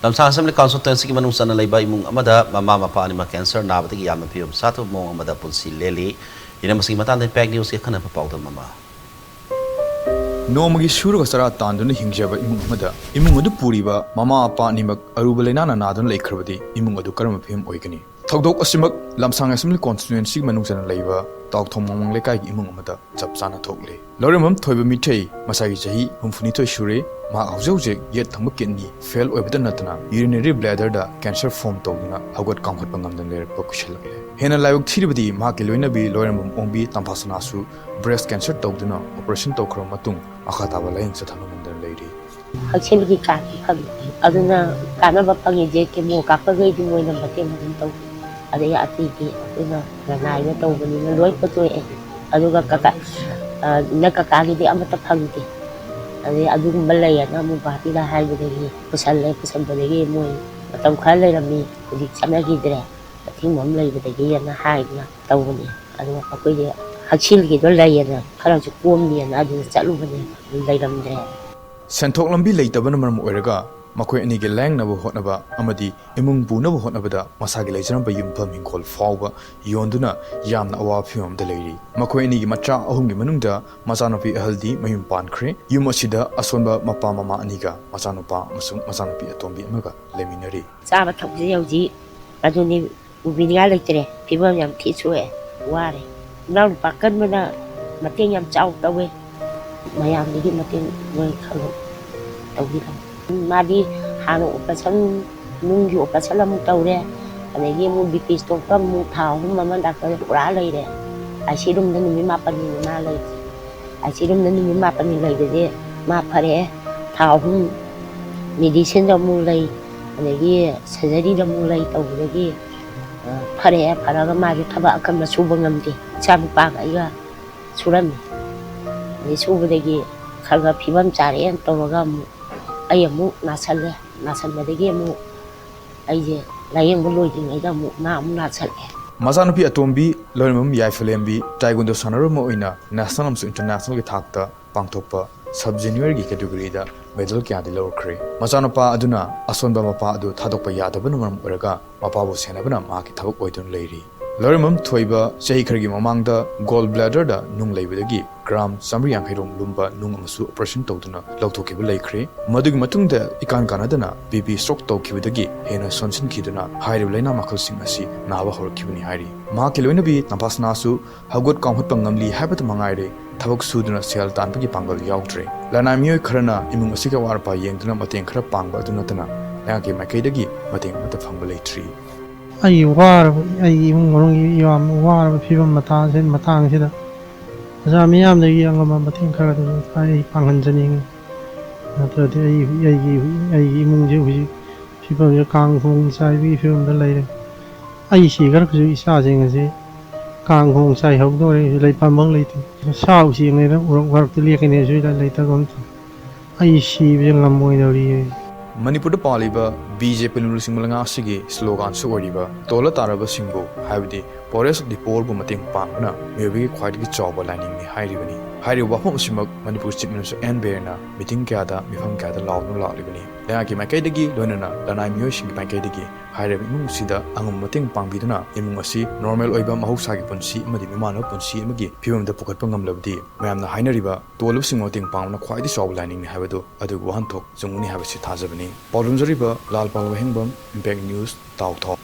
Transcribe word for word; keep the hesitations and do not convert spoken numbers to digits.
ꯂꯝꯁꯥꯡ ꯑꯦꯁꯦꯝꯕ꯭ꯂꯤ ꯀꯟꯁꯇꯤꯇ꯭ꯋꯦꯟꯁꯤꯒꯤ ꯃꯅꯨꯡ ꯆꯟꯅ ꯂꯩꯕ ꯏꯃꯨꯡ ꯑꯃꯗ ꯃꯃꯥ ꯃꯄꯥ ꯑꯅꯤꯃꯛ ꯀꯦꯟꯁꯔ ꯅꯥꯕꯗꯒꯤ ꯌꯥꯝꯅ ꯐꯤꯕꯝ ꯆꯥꯗꯕ ꯃꯑꯣꯡ ꯑꯃꯗ ꯄꯨꯟꯁꯤ ꯂꯦꯜꯂꯤ꯫ ꯍꯤꯔꯝ ꯑꯁꯤꯒꯤ ꯃꯇꯥꯡꯗ ꯏꯝꯄꯦꯛ ꯅ꯭ꯌꯨꯁꯀꯤ ꯑꯈꯟꯅꯕ ꯄꯥꯎꯗꯝ ꯑꯃ꯫ ꯅꯣꯡꯃꯒꯤ ꯁꯨꯔꯒ ꯆꯔꯥ ꯇꯥꯟꯗꯨꯅ ꯍꯤꯡꯖꯕ ꯏꯃꯨꯡ ꯑꯃꯗ ꯏꯃꯨꯡ ꯑꯗꯨ ꯄꯨꯔꯤꯕ ꯃꯃꯥ ꯃꯄꯥ ꯑꯅꯤꯃꯛ ꯑꯔꯨꯕ ꯂꯩꯅꯥꯅ ꯅꯥꯗꯨꯅ ꯂꯩꯈ꯭ꯔꯕꯗꯤ ꯏꯃꯨꯡ ꯑꯗꯨ ꯀꯔꯝꯕ ꯐꯤꯕꯝ ꯑꯣꯏꯒꯅꯤ? ꯊꯧꯗꯣꯛ ꯑꯁꯤꯃꯛ ꯂꯝꯁꯥꯡ ꯑꯦꯁꯦꯝꯕ꯭ꯂꯤ ꯀꯣꯟꯁꯇꯤꯇ꯭ꯋꯦꯟꯁꯤꯒꯤ ꯃꯅꯨꯡ ꯆꯟꯅ ꯂꯩꯕ ꯇꯥꯎꯊꯣꯡ ꯃꯃꯥꯡ ꯂꯩꯀꯥꯏꯒꯤ ꯏꯃꯨꯡ ꯑꯃꯗ ꯆꯞ ꯆꯥꯅ ꯊꯣꯛꯂꯦ꯫ ꯂꯧꯔꯦꯝꯕꯝ ꯊꯣꯏꯕ ꯃꯤꯊꯩ ꯃꯁꯥꯒꯤ ꯆꯍꯤ ꯍꯨꯝꯐꯨꯅꯤꯊꯣꯏ ꯁꯨꯔꯦ꯫ ꯃꯍꯥꯛ ꯍꯧꯖꯤꯛ ꯍꯧꯖꯤꯛ ꯌꯦꯠ ꯊꯪꯕ ꯀꯤꯗꯅꯤ ꯐꯦꯜ ꯑꯣꯏꯕꯇ ꯅꯠꯇꯅ ꯌꯨꯔꯤꯅꯔꯤ ꯕ꯭ꯂꯦꯗꯔꯗ ꯀꯦꯟꯁꯔ ꯐꯣꯔꯝ ꯇꯧꯗꯨꯅ ꯍꯧꯒꯠ ꯀꯥꯡꯈꯠꯄ ꯉꯝꯗꯅ ꯂꯩꯔꯛꯄ ꯀꯨꯏꯁꯜꯂꯛꯂꯦ꯫ ꯍꯦꯟꯅ ꯂꯥꯏꯕꯛ ꯊꯤꯔꯤꯕꯗꯤ ꯃꯍꯥꯛꯀꯤ ꯂꯣꯏꯅꯕꯤ ꯂꯧꯔꯦꯝꯕꯝ ꯑꯣꯡꯕꯤ ꯇꯝꯐꯥꯁꯅꯥꯁꯨ ꯕ꯭ꯔꯦꯁ ꯀꯦꯟꯁꯔ ꯇꯧꯗꯨꯅ ꯑꯣꯄꯔꯦꯁꯟ ꯇꯧꯈ꯭ꯔꯕ ꯃꯇꯨꯡ ꯃꯈꯥ ꯇꯥꯕ ꯂꯥꯌꯦꯡ ꯆꯠꯊꯕ ꯉꯝꯗꯅ ꯂꯩꯔꯤ꯫ ꯍꯛꯁꯦꯜꯒꯤ ꯀꯥꯔꯗꯇꯤ ꯐꯪꯉꯤ꯫ ꯑꯗꯨꯅ ꯀꯥꯟꯅꯕ ꯐꯪꯉꯤꯁꯦ ꯀꯦꯃꯣ ꯀꯥꯞꯄꯈꯩꯗꯤ ꯃꯣꯏꯅ ꯃꯇꯦꯡ ꯑꯗꯨꯝ ꯇꯧꯕꯤ꯫ ꯑꯗꯩ ꯑꯇꯩꯗꯤ ꯑꯩꯈꯣꯏꯅ ꯂꯅꯥꯏꯗ ꯇꯧꯕꯅꯤꯅ ꯂꯣꯏ ꯄꯨꯊꯣꯛꯑꯦ꯫ ꯑꯗꯨꯒ ꯀꯀꯥ, ꯑ, ꯏꯅꯛ ꯀꯀꯥꯒꯤꯗꯤ ꯑꯃꯠꯇ ꯐꯪꯗꯦ꯫ ꯑꯗꯩ ꯑꯗꯨꯒꯨꯝꯕ ꯂꯩꯌꯦꯅ ꯑꯃꯨꯛ ꯒꯨꯍꯥꯇꯤꯗ ꯍꯥꯏꯕꯗꯒꯤ ꯄꯨꯁꯜꯂꯦ꯫ ꯄꯨꯁꯟꯕꯗꯒꯤ ꯃꯣꯏ ꯃꯇꯝ ꯈꯔ ꯂꯩꯔꯝꯃꯤ, ꯍꯧꯖꯤꯛ ꯆꯠꯅꯈꯤꯗ꯭ꯔꯦ꯫ ꯑꯊꯤꯡꯕ ꯑꯃ ꯂꯩꯕꯗꯒꯤꯅ ꯍꯥꯏꯗꯅ ꯇꯧꯕꯅꯤ꯫ ꯑꯗꯨꯒ ꯑꯩꯈꯣꯏꯗꯤ ꯍꯛꯁꯦꯜꯒꯤꯗꯣ ꯂꯩꯌꯦꯅ ꯈꯔꯁꯨ ꯀꯣꯝꯃꯤꯅ ꯑꯗꯨꯗ ꯆꯠꯂꯨꯕꯅꯦ, ꯂꯩꯔꯝꯗ꯭ꯔꯦ꯫ ꯁꯦꯟꯊꯣꯛ ꯂꯝꯕꯤ ꯂꯩꯇꯕꯅ ꯃꯔꯝ ꯑꯣꯏꯔꯒ ꯃꯈꯣꯏ ꯑꯅꯤꯒꯤ ꯂꯥꯌꯦꯡꯅꯕ ꯍꯣꯠꯅꯕ ꯑꯃꯗꯤ ꯏꯃꯨꯡ ꯄꯨꯅꯕ ꯍꯣꯠꯅꯕꯗ ꯃꯁꯥꯒꯤ ꯂꯩꯖꯔꯝꯕ ꯌꯨꯝꯐꯝ ꯍꯤꯡꯈꯣꯜ ꯐꯥꯎꯕ ꯌꯣꯟꯗꯨꯅ ꯌꯥꯝꯅ ꯑꯋꯥꯕ ꯐꯤꯕꯝ ꯑꯃꯗ ꯂꯩꯔꯤ꯫ ꯃꯈꯣꯏ ꯑꯅꯤꯒꯤ ꯃꯆꯥ ꯑꯍꯨꯝꯒꯤ ꯃꯅꯨꯡꯗ ꯃꯆꯥꯅꯨꯄꯤ ꯑꯍꯜꯗꯤ ꯃꯌꯨꯝ ꯄꯥꯟꯈ꯭ꯔꯦ꯫ ꯌꯨꯝ ꯑꯁꯤꯗ ꯑꯁꯣꯟꯕ ꯃꯄꯥ ꯃꯃꯥ ꯑꯅꯤꯒ ꯃꯆꯥꯅꯨꯄꯥ ꯑꯃꯁꯨꯡ ꯃꯆꯥꯅꯨꯄꯤ ꯑꯇꯣꯝꯕꯤ ꯑꯃꯒ ꯂꯩꯃꯤꯟꯅꯔꯤ꯫ ꯆꯥꯕ ꯊꯛꯄꯁꯦ ꯍꯧꯖꯤꯛ ꯑꯗꯨꯅꯤ ꯎꯕꯤꯅꯤꯡꯉꯥꯏ ꯂꯩꯇ꯭ꯔꯦ꯫ ꯐꯤꯕꯝ ꯌꯥꯝ ꯊꯤ ꯁꯣꯛꯑꯦ, ꯋꯥꯔꯦ꯫ ꯏꯅꯥꯎꯅꯨꯄꯥ ꯀꯟꯕꯅ ꯃꯇꯦꯡ ꯌꯥꯝ ꯆꯥꯎ ꯇꯧꯋꯦ꯫ ꯃꯌꯥꯝꯗꯒꯤ ꯃꯇꯦꯡ ꯂꯣꯏ ꯈꯔ ꯇꯧꯕꯤꯔꯝꯃꯤ꯫ ꯃꯥꯗꯤ ꯍꯥꯟꯅ ꯑꯣꯄꯔꯦꯁꯟ, ꯅꯨꯡꯒꯤ ꯑꯣꯄꯔꯦꯁꯟ ꯑꯃꯨꯛ ꯇꯧꯔꯦ, ꯑꯗꯒꯤ ꯑꯃꯨꯛ ꯕꯤ ꯄꯤ ꯏꯁꯇꯣꯛꯇ ꯑꯃꯨꯛ ꯊꯥ ꯑꯍꯨꯝ ꯑꯃ ꯗꯥꯛꯇꯔꯗ ꯄꯨꯔꯥ ꯂꯩꯔꯦ꯫ ꯑꯥꯏ ꯁꯤ ꯔꯨꯝꯗ ꯅꯨꯃꯤꯠ ꯃꯥꯄꯟꯅꯤ ꯃꯥ ꯂꯩꯔꯤꯁꯦ꯫ ꯑꯥꯏ ꯁꯤ ꯔꯨꯝꯗ ꯅꯨꯃꯤꯠ ꯃꯥꯄꯟꯅꯤ ꯂꯩꯕꯁꯦ ꯃꯥ ꯐꯔꯛꯑꯦ꯫ ꯊꯥ ꯑꯍꯨꯝ ꯃꯦꯗꯤꯁꯤꯟꯗ ꯑꯃꯨꯛ ꯂꯩ, ꯑꯗꯒꯤ ꯁꯔꯖꯔꯤꯗ ꯑꯃꯨꯛ ꯂꯩ ꯇꯧꯕꯗꯒꯤ, ꯑ, ꯐꯔꯛꯑꯦ꯫ ꯐꯔꯒ ꯃꯥꯁꯦ ꯊꯕꯛ ꯑꯀꯟꯕ ꯁꯨꯕ ꯉꯝꯗꯦ꯫ ꯏꯆꯥ ꯅꯨꯄꯥꯒ ꯑꯩꯒ ꯁꯨꯔꯝꯃꯤ꯫ ꯑꯗꯩ ꯁꯨꯕꯗꯒꯤ ꯈꯔ ꯈꯔ ꯐꯤꯕꯝ ꯆꯥꯔꯛꯑꯦꯅ ꯇꯧꯔꯒ ꯑꯃꯨꯛ ꯑꯩ ꯑꯃꯨꯛ ꯅꯥꯁꯜꯂꯦ꯫ ꯅꯥꯁꯟꯕꯗꯒꯤ ꯑꯃꯨꯛ ꯑꯩꯁꯦ ꯂꯥꯌꯦꯡꯕ ꯂꯣꯏꯗ꯭ꯔꯤꯉꯩꯗ ꯑꯃꯨꯛ ꯃꯥ ꯑꯃꯨꯛ ꯅꯥꯁꯜꯂꯛꯑꯦ꯫ ꯃꯆꯥꯅꯨꯄꯤ ꯑꯇꯣꯝꯕꯤ ꯂꯣꯏꯔꯝꯕꯝ ꯌꯥꯏꯐꯂꯦꯝꯕꯤ ꯇꯥꯏꯀꯨꯟꯗꯣ ꯁꯥꯟꯅꯔꯣꯏ ꯑꯃ ꯑꯣꯏꯅ ꯅꯦꯁꯅꯦꯜ ꯑꯃꯁꯨꯡ ꯏꯟꯇꯔꯅꯦꯁꯅꯦꯜꯒꯤ ꯊꯥꯛꯇ ꯄꯥꯡꯊꯣꯛꯄ ꯁꯕ ꯖꯨꯅꯤꯌꯔꯒꯤ ꯀꯦꯇꯦꯒꯣꯔꯤꯗ ꯃꯦꯗꯜ ꯀꯌꯥꯗꯤ ꯂꯧꯔꯛꯈ꯭ꯔꯦ꯫ ꯃꯆꯥꯅꯨꯄꯥ ꯑꯗꯨꯅ ꯑꯁꯣꯟꯕ ꯃꯄꯥ ꯑꯗꯨ ꯊꯥꯗꯣꯛꯄ ꯌꯥꯗꯕꯅ ꯃꯔꯝ ꯑꯣꯏꯔꯒ ꯃꯄꯥꯕꯨ ꯁꯦꯟꯅꯕꯅ ꯃꯍꯥꯛꯀꯤ ꯊꯕꯛ ꯑꯣꯏꯗꯨꯅ ꯂꯩꯔꯤ꯫ ꯂꯧꯔꯝꯕꯝ ꯊꯣꯏꯕ ꯆꯍꯤ ꯈꯔꯒꯤ ꯃꯃꯥꯡꯗ ꯒꯣꯜ ꯕ꯭ꯂꯦꯗꯔꯗ ꯅꯨꯡ ꯂꯩꯕꯗꯒꯤ ꯒ꯭ꯔꯥꯝ ꯆꯥꯃꯔꯤ ꯌꯥꯡꯈꯩ ꯔꯣꯝ ꯂꯨꯝꯕ ꯅꯨꯡ ꯑꯃꯁꯨ ꯑꯣꯄꯔꯦꯁꯟ ꯇꯧꯗꯨꯅ ꯂꯧꯊꯣꯛꯈꯤꯕ ꯂꯩꯈ꯭ꯔꯦ꯫ ꯃꯗꯨꯒꯤ ꯃꯇꯨꯡꯗ ꯏꯀꯥꯟ ꯀꯥꯟꯅꯗꯅ ꯕꯤ ꯄꯤ ꯁ꯭ꯇ꯭ꯔꯣꯛ ꯇꯧꯈꯤꯕꯗꯒꯤ ꯍꯦꯟꯅ ꯁꯣꯟꯁꯤꯟꯈꯤꯗꯨꯅ ꯍꯥꯏꯔꯤꯕ ꯂꯩꯅꯥ ꯃꯈꯜꯁꯤꯡ ꯑꯁꯤ ꯅꯥꯕ ꯍꯧꯔꯛꯈꯤꯕꯅꯤ ꯍꯥꯏꯔꯤ꯫ ꯃꯍꯥꯛꯀꯤ ꯂꯣꯏꯅꯕꯤ ꯅꯄꯥꯁꯅꯥꯁꯨ ꯍꯧꯒꯠ ꯀꯥꯡꯈꯠꯄ ꯉꯝꯂꯤ ꯍꯥꯏꯕꯇ ꯃꯉꯥꯏꯔꯦ, ꯊꯕꯛ ꯁꯨꯗꯨꯅ ꯁꯦꯜ ꯇꯥꯟꯕꯒꯤ ꯄꯥꯡꯒꯜ ꯌꯥꯎꯗ꯭ꯔꯦ꯫ ꯂꯅꯥꯏ ꯃꯤꯑꯣꯏ ꯈꯔꯅ ꯏꯃꯨꯡ ꯑꯁꯤꯒꯤ ꯑꯋꯥꯠ ꯑꯄꯥ ꯌꯦꯡꯗꯨꯅ ꯃꯇꯦꯡ ꯈꯔ ꯄꯥꯡꯕ ꯑꯗꯨ ꯅꯠꯇꯅ ꯂꯩꯉꯥꯛꯀꯤ ꯃꯥꯏꯀꯩꯗꯒꯤ ꯃꯇꯦꯡ ꯑꯃꯠꯇ ꯐꯪꯕ ꯂꯩꯇ꯭ꯔꯤ꯫ ꯑꯩꯒꯤ ꯋꯥꯔꯕ, ꯑꯩꯒꯤ ꯏꯃꯨꯡ ꯃꯅꯨꯡꯒꯤ ꯌꯥꯝꯅ ꯋꯥꯔꯕ ꯐꯤꯕꯝ ꯃꯇꯥꯡꯁꯤ-, ꯃꯇꯥꯡꯁꯤꯗ ꯑꯣꯖꯥ ꯃꯤꯌꯥꯝꯗꯒꯤ ꯑꯉꯝꯕ ꯃꯇꯦꯡ ꯈꯔ ꯑꯗꯨꯝ ꯑꯩ ꯄꯥꯡꯍꯟꯖꯅꯤꯡꯉꯤ꯫ ꯅꯠꯇ꯭ꯔꯗꯤ ꯑꯩ, ꯑꯩꯒꯤ, ꯑꯩꯒꯤ ꯏꯃꯨꯡꯁꯦ ꯍꯧꯖꯤꯛ ꯐꯤꯕꯝꯁꯦ ꯀꯥꯡ ꯈꯣꯡ ꯆꯥꯏꯕꯒꯤ ꯐꯤꯕꯝꯗ ꯂꯩꯔꯦ꯫ ꯑꯩ ꯁꯤꯈ꯭ꯔꯒꯁꯨ ꯏꯆꯥꯁꯤꯡ ꯑꯁꯤ ꯀꯥꯡ ꯈꯣꯡ ꯆꯥꯏꯍꯧꯗꯧꯔꯦ, ꯂꯩꯐꯝ ꯑꯃ ꯂꯩꯇꯦ꯫ ꯁꯥ ꯎꯆꯦꯛꯅꯦꯅ ꯎꯔꯛ ꯋꯥꯔꯛꯇ ꯂꯦꯛꯀꯅꯤ ꯍꯥꯏꯁꯨ ꯂꯩꯇꯒꯨꯝ ꯇꯧ꯫ ꯑꯩ ꯁꯤꯕꯁꯦ ꯉꯝꯃꯣꯏꯗꯧꯔꯤꯌꯦ꯫ ꯃꯅꯤꯄꯨꯔꯗ ꯄꯥꯜꯂꯤꯕ ꯕꯤ ꯖꯦ ꯄꯤ ꯂꯨꯆꯤꯡꯕ ꯂꯩꯉꯥꯛ ꯑꯁꯤꯒꯤ ꯁ꯭ꯂꯣꯒꯥꯟꯁꯨ ꯑꯣꯏꯔꯤꯕ "ꯇꯣꯜꯂ ꯇꯥꯔꯕꯁꯤꯡꯕꯨ", ꯍꯥꯏꯕꯗꯤ "Poorest of the Poor"ꯕꯨ ꯃꯇꯦꯡ ꯄꯥꯡꯕꯅ ꯃꯤꯑꯣꯏꯕꯒꯤ ꯈ꯭ꯋꯥꯏꯗꯒꯤ ꯆꯥꯎꯕ ꯂꯥꯏꯅꯤꯡꯅꯤ ꯍꯥꯏꯔꯤꯕꯅꯤ꯫ ꯍꯥꯏꯔꯤꯕ ꯋꯥꯐꯝ ꯑꯁꯤꯃꯛ ꯃꯅꯤꯄꯨꯔ ꯆꯤꯐ ꯃꯤꯅꯤꯁꯇꯔ ꯑꯦꯟ ꯕꯤꯔꯦꯟꯅ ꯃꯤꯇꯤꯡ ꯀꯌꯥꯗ, ꯃꯤꯐꯝ ꯀꯌꯥꯗ ꯂꯥꯎꯗꯨꯅ ꯂꯥꯛꯂꯤꯕꯅꯤ꯫ ꯂꯩꯉꯥꯛꯀꯤ ꯃꯥꯏꯀꯩꯗꯒꯤ ꯂꯣꯏꯅꯅ ꯂꯅꯥꯏ ꯃꯤꯑꯣꯏꯁꯤꯡꯒꯤ ꯃꯥꯏꯀꯩꯗꯒꯤ ꯍꯥꯏꯔꯤꯕ ꯏꯃꯨꯡ ꯑꯁꯤꯗ ꯑꯉꯝꯕ ꯃꯇꯦꯡ ꯄꯥꯡꯕꯤꯗꯨꯅ ꯏꯃꯨꯡ ꯑꯁꯤ ꯅꯣꯔꯃꯦꯜ ꯑꯣꯏꯕ ꯃꯍꯧꯁꯥꯒꯤ ꯄꯨꯟꯁꯤ ꯑꯃꯗꯤ ꯃꯤꯃꯥꯟꯅꯕ ꯄꯨꯟꯁꯤ ꯑꯃꯒꯤ ꯐꯤꯕꯝꯗ ꯄꯨꯈꯠꯄ ꯉꯝꯂꯕꯗꯤ ꯃꯌꯥꯝꯅ ꯍꯥꯏꯅꯔꯤꯕ "ꯇꯣꯜꯂꯕꯁꯤꯡ ꯃꯇꯦꯡ ꯄꯥꯡꯕꯅ ꯈ꯭ꯋꯥꯏꯗꯒꯤ ꯆꯥꯎꯕ ꯂꯥꯏꯅꯤꯡꯅꯤ" ꯍꯥꯏꯕꯗꯨ ꯑꯗꯨꯒꯤ ꯋꯥꯍꯟꯊꯣꯛ ꯆꯨꯝꯒꯅꯤ ꯍꯥꯏꯕꯁꯤ ꯊꯥꯖꯕꯅꯤ꯫ ꯄꯥꯎꯗꯝꯖꯔꯤꯕ ꯂꯥꯜ ꯄꯥꯜ ꯋꯥꯍꯦꯡꯕꯝ, ꯏꯝꯄꯦꯛ ꯅ꯭ꯌꯨꯁ, ꯇꯥꯎꯊꯥꯎ꯫